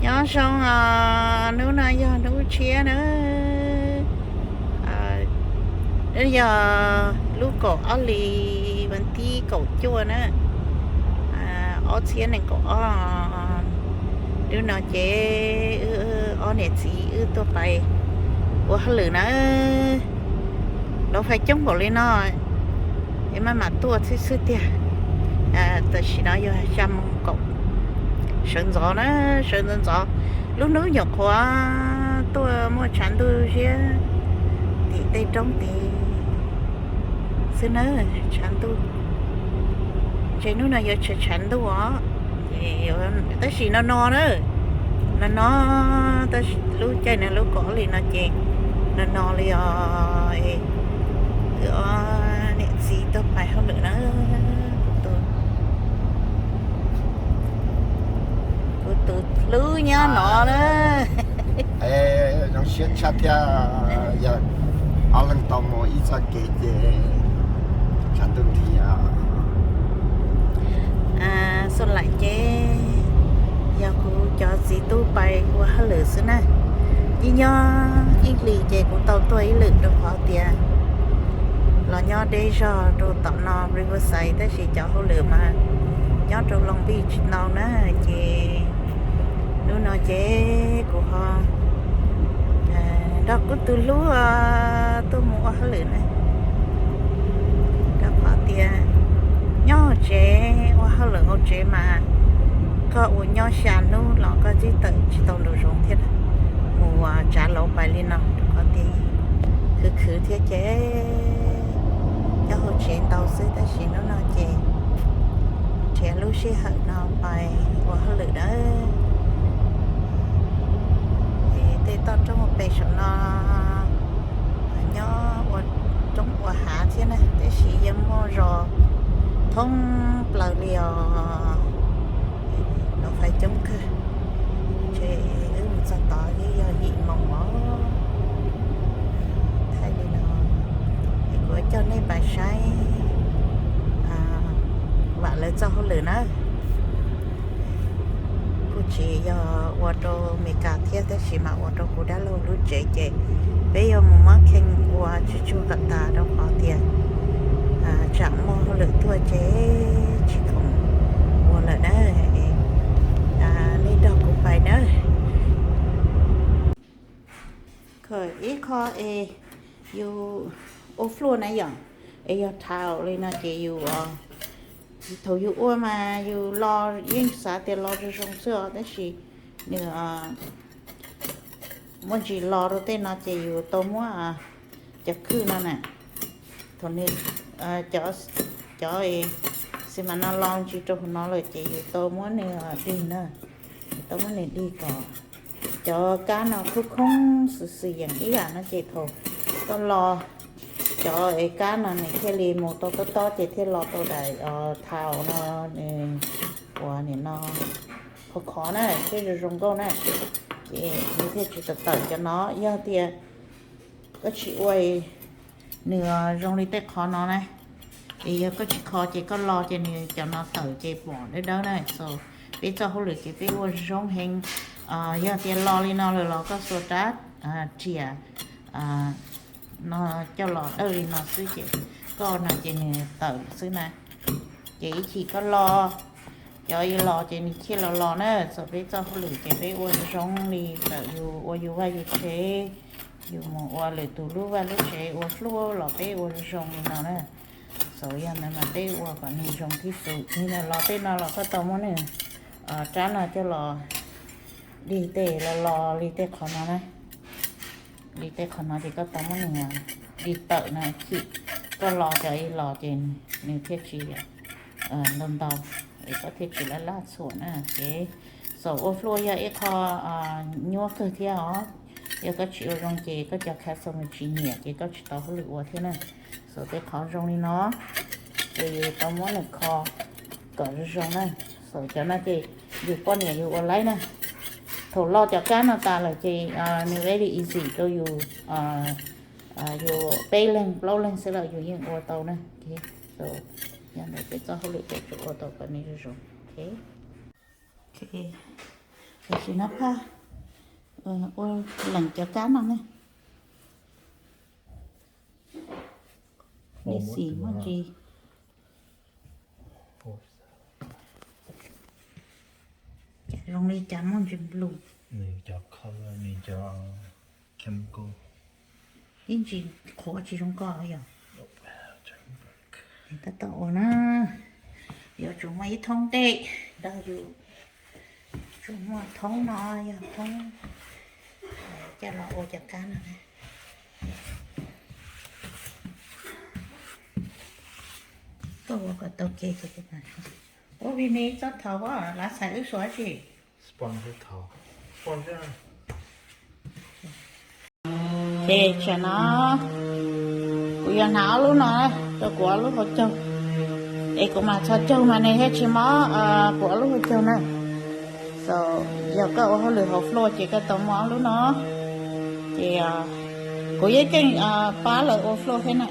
Nyob zoo os, hnub no yog hnub tshiab na, yog lub kaum ob hlis vas thib kaum cuaj na, ob txhiab nees nkaum ob. Hnub no ces wb ob niam txiv wb tuaj pais ua hauj lwm na. Lawv fais coob npaum li no es maj mam tuaj xwb xwb tiag. Tam sim no yog xya moo kaum, sawv ntxov na, sawv ntxov ntxov. Lub hnub nyuam qhuav tuaj muaj tshav ntuj ziab tim tej roob tid xwb na, tshav ntuj. Ntshe hnub no yuav tshav tshav ntuj os. Tab sis no no na, no no, tab sis lub caij no lub kaum ob hlis no ces no no li os. Wb ob niam txiv tuaj pais hauj lwm na. Kuv tus hlub nyob no na. Zoo siab tshaj thiab, yog ob leeg tau mus ib txoj kev ces tshav ntuj nti. Xu laim ces yog kuv cov txiv tub pais ua hauj lwm xwb na. Ib nyob ib hlis ces kuv tau tuaj ib lwm rau qhov tias los nyob deb zog rau tom no Riverside, tab sis cov hauj lwm mas nyob rau Long Beach tsis tau na. Ces hnub no ces kuv ho nrog kuv tus hlub tuaj mus ua hauj lwm na. Rau qhov tias nyob hauv tsev ua hauj lwm hauv tsev mas koj ua nyob xya hnub los koj twb tawm tsis tau nraum zoov thiab. Mus tsav lauv pais li no rau qhov tias khwv khwv thiab ces nyob hauv tsev ntau xwb, tab sis hnub no ces nrhiav lub sij hawm no pais ua hauj lwm na. Tej toj roob ua pem saum no nyob ua roob ua hav thiab na, tab sis yeej muaj zos thoob plaws li os. Lawv fais coob kawg. Ces wb mus txog tod twb yog yim moos os. Thaij li no es kuv coj nej pais saib vam lawv txoj hauj lwm na. Kuj tsis yog ua rau Amelikas thiab, tab sis mas ua rau kuv dab laug lub tsev ces peb yuav mus muab kheej ua tsuj tsuag kom tas rau qhov tias tsam muaj hauj lwm tuaj ces tsis khoom ua lawm na. Nej nrog kuv pais na. Ib qho es yus ua fluj na yom, es yog thaum li no ces yus, thaum yus ua mas yus los yeej xav tias los zoo zoo xwb os, tab sis nws muaj ntsis los rau tej no ces yus tau muab cov khwj no na, thaum nws, cov, cov xi mas no los ntsis rau hauv no lawm ces yus tau muab nws dig na, yus tau muab nws dig kom cov kab no khoob khoob xwm xwm yeem ib yam no ces thaum koj los cov es kab no nws thiaj li mus tau tob tob ces thiaj los tau daim thaum no nws ua nim no khov khov na thiab zoo zoo nkauj na, ces nws thiaj tsis tawm tawm cov no. Yog tias koj tsis ua nws zoo li tej qhov no na, es yog koj tsis kho ces koj los ces nws cov no tawm ces pom dawb dawb na. So peb txoj hauj lwm ces peb ua zoo heev. Yog tias los li no lawm los koj xuas rab riam no coj los dawj li no xwb ces koj no ces nws tawm xwb na. Ces ib chim koj los, cov ib los ces nws thiaj los los na. So peb txoj hauj lwm ces peb ua zoo li txawm yus ua yus vaj yus tsev, yus mus ua lwm tus lub vaj lub tsev ua fluj los peb ua zoo li no na. So yog ntawd mas peb ua kom nws zoo tib xwm. Nim no los tej no los koj tau muab nws rab no coj los dig tej los los li tej qhov no na. Li tej qhov no ces koj tau muab nws dig tawm na, chim koj los cov ib los ces nws thiaj tsis ntau ntau, es koj thiaj tsis laj laj txhuam na. Ces xaum ua fluj yog ib qho nyuaj kawg thiab os. Yog koj tsis ua zoo ces koj cov khas xaum nws tsis nyiam ces koj tsis tau hauj lwm ua thiab na. Xaum tej qhov zoo li no ces yus tau muab nws kho kom zoo zoo na. Xaum cov no ces yus poj niam yus ua laib na. Thaum lo cov kab no tas lawm ces nws very easy rau yus, yus peb leeg plaub leeg xwb los yus yeej ua tau na. Yog ntawd peb txoj hauj lwm peb tsuas ua tau kom nws zoo zoo. Tam sim no phaj ua lees cov kab no ne. Ib xim muaj ntsis zoo li cas muaj ntsis nplus. Ib ntsis qhuav tsis zoo ko yog. Tab tom ua na, yuav tsum muaj ib thoob dej nrog yus, tsum muaj thoob no yog thoob coj los ua cov kab no. Koj ua kom tau ke ces ua vim ne txob thaum lav xaiv wb suav tsis. Ces tsam no kuv yuav hnav ob lub no rau kuv ob lub hauv caug, es kuv mam txhos caug mas nws thiaj tsis mob kuv ob lub hauv caug na. So yog koj ua hauj lwm hauv floor ces koj tau muaj ob lub no. Ces kuv yeej keej pab lawv ua floor thiab na.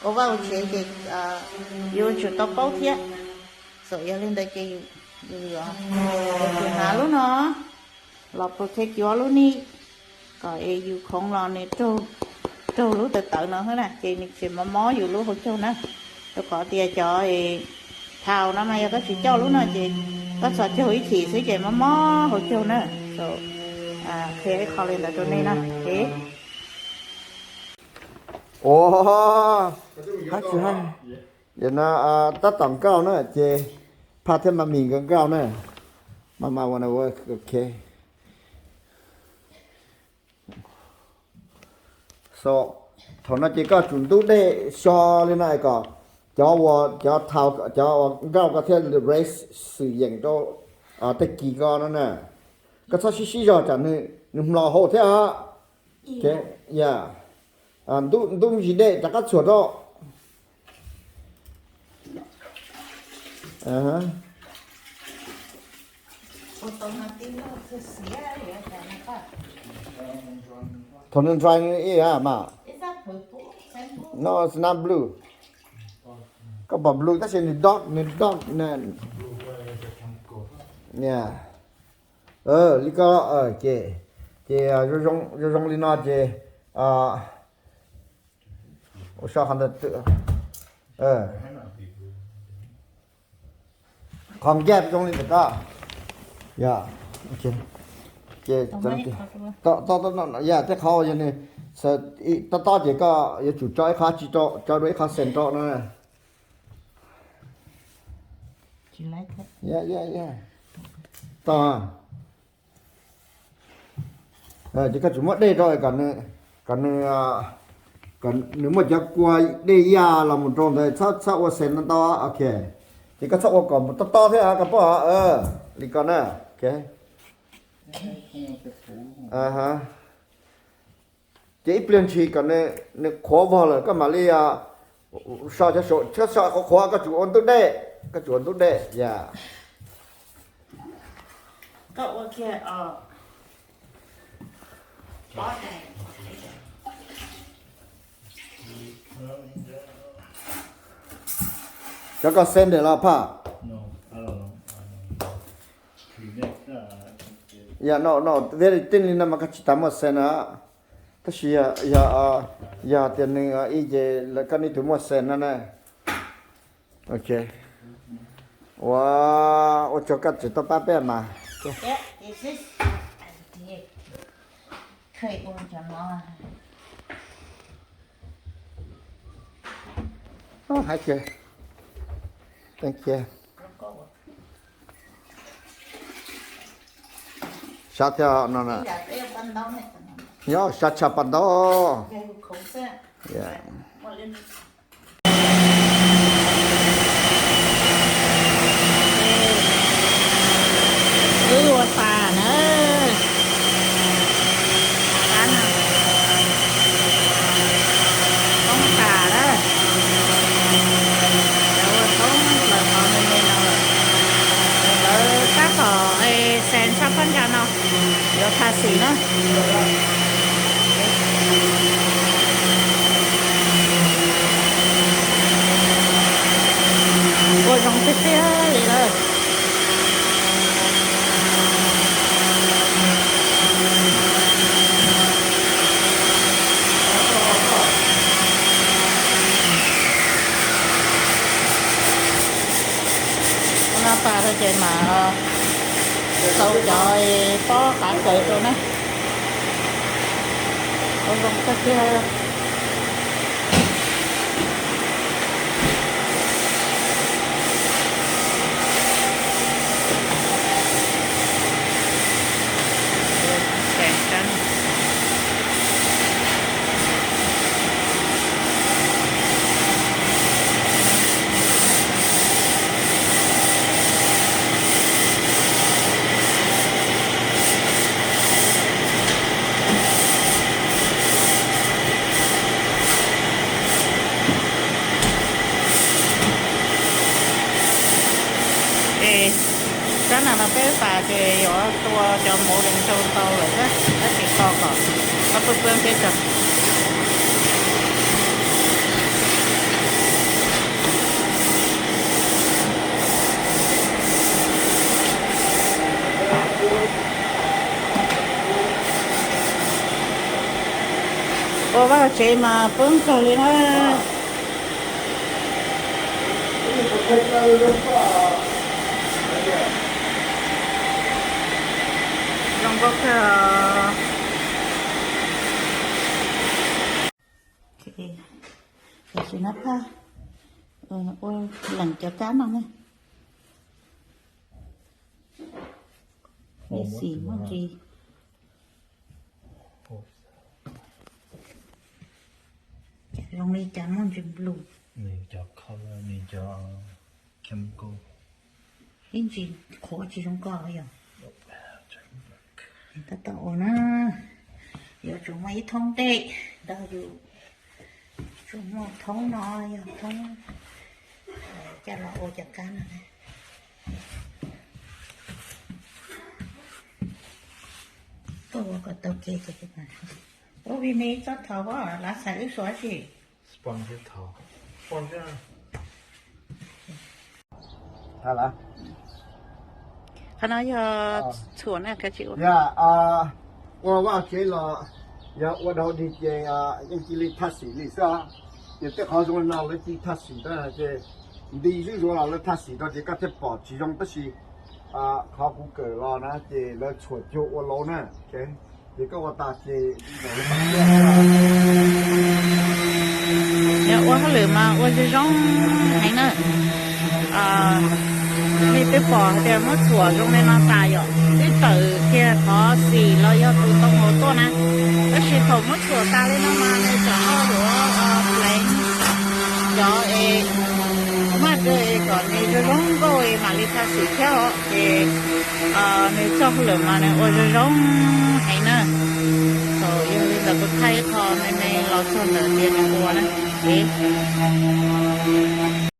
Ua vaj ua tsev ces yus tsum tau paub thiab. So yog li ntawd ces yus yuav tsum hnav lub no los protect yus ob lub ni, kom es yus khoov los nws raug lub tawv tawv no xwb na ces nws tsis mob mob yus lub hauv caug na. Rau qhov tias cov thaum no mas yog koj tsis coj lub no ces koj txhos caug ib chim xwb ces mob mob hauv caug na. So qhia ib qho li ntawd rau nej na. Ua, hab tsis hab, no tab tom nkauj na ces phaj thiab mas mis nkawd nkauj na. Mas mas ua, ok. So thaum no ces koj tsum ntub dej xyo li no kom cov ua, cov thaum cov ua nkauj koj thiaj raise xwm yeem rau tej kis ko no na. Koj txhob sib sib zog tsam nws hmlos hauv thiab. Ntub ntsis dej rov qab txhuam rau. Thaum nws dry nws ib yam mas. No, it's not blue. Koj pom blue tab sis nws dark, nws dark na. Li ko, ces, ces zoo zoo li no ces ua so qhov ntawd, qhov nkaj zoo li ntawm ko. Yog, ces, yog tej qhov yog nws tob tob ces koj yuav tsum tso ib qho tsis rau, tso dua ib qho xees rau no. Tau. Ces koj tsum muab dej rau kom nws, kom nws muaj cov kua dej yaj los mus rau ntawd, txhob ua xees ntau ntau, ok. Ces koj txhob ua kom tob tob thiab koj paub, li ko na. Ces ib pliag ntshis kom nws qhuav vog lawm koj mam li so cov saum, txhob so qhuav qhuav, koj tsum ua ntub dej, koj tsum ua ntub dej, yog. Cov koj xees ntawm los phaj. Yog no, no, very thin li no mas koj tsis tas muaj xees na. Tab sis yog, yog tias nws ib ces lawv koj nij tus muaj xees no na. Ok. Ua, ua tsaug koj tseem tau pab peb mas. Hais kiag, thank you. Sab thiab no na. Nyob sab tshaj pas ntau. Wb ua tas na. Thoob tas na. Cov ua thoob plaws qhov me me no lawm. Lawv tab tom xees sab phab ntsa no, yuav tha xim na. Ua zoo tiag tiag li lawm. Tau cov pob qav kaws rau na. Ua zoo kawg kiag. Es kab no no peb pas ces yuav tua cov mov li rau tau lawm thiab, tab sis tos kom qab pw pw thiab tso. Ua vaj tsev mas poob kawg li na. Zoo nkauj kawg. Tam sim no phaj ua lees cov kab no ne. Ib xim muaj ntsis zoo li cas muaj ntsis nplus. Ib ntsis qhuav tsis zoo nkauj yog. Tab tom ua na, yuav tsum muaj ib thoob ntej ntawd, yus tsum muaj thoob no yog thoob coj los ua cov kab no. Tuaj ua kom tau ke ces ua vim me txoj thov lav xaim wb suav tsis. Qhov no yog txhuam na, kav tsij ua. Yog ua vaj tsev los yog ua dhau dig ces yeej cia li thaj xim li xwb. Ces tej qhov zoo li no lawv cia li thaj xim rau ces nti zuj zus los lawv thaj xim rau ces koj thiaj pom tsis zoo tab sis qhov kuv kawm los na ces lawv txhuam cuag ua laus na. Ces koj ua tas ces Yog ua hauj lwm mas ua zoo zoo heev na. Nej twb pom hais tias muab txhuam zoo li no tas yom, twb tawm kiag qhov xim los yog tus tau hauv tuaj na. Tab sis thaum muab txhuam tas li no mas nws tseem ho yuav pleev cov es maj rau kom nws zoo zoo nkauj es mam li txhaj xim thiab os. Ces nws txoj hauj lwm mas nws ua zoo zoo heev na. Thaum yog li ntawd kuv thaij ib qho me me los txog ntawm tias nws ua na.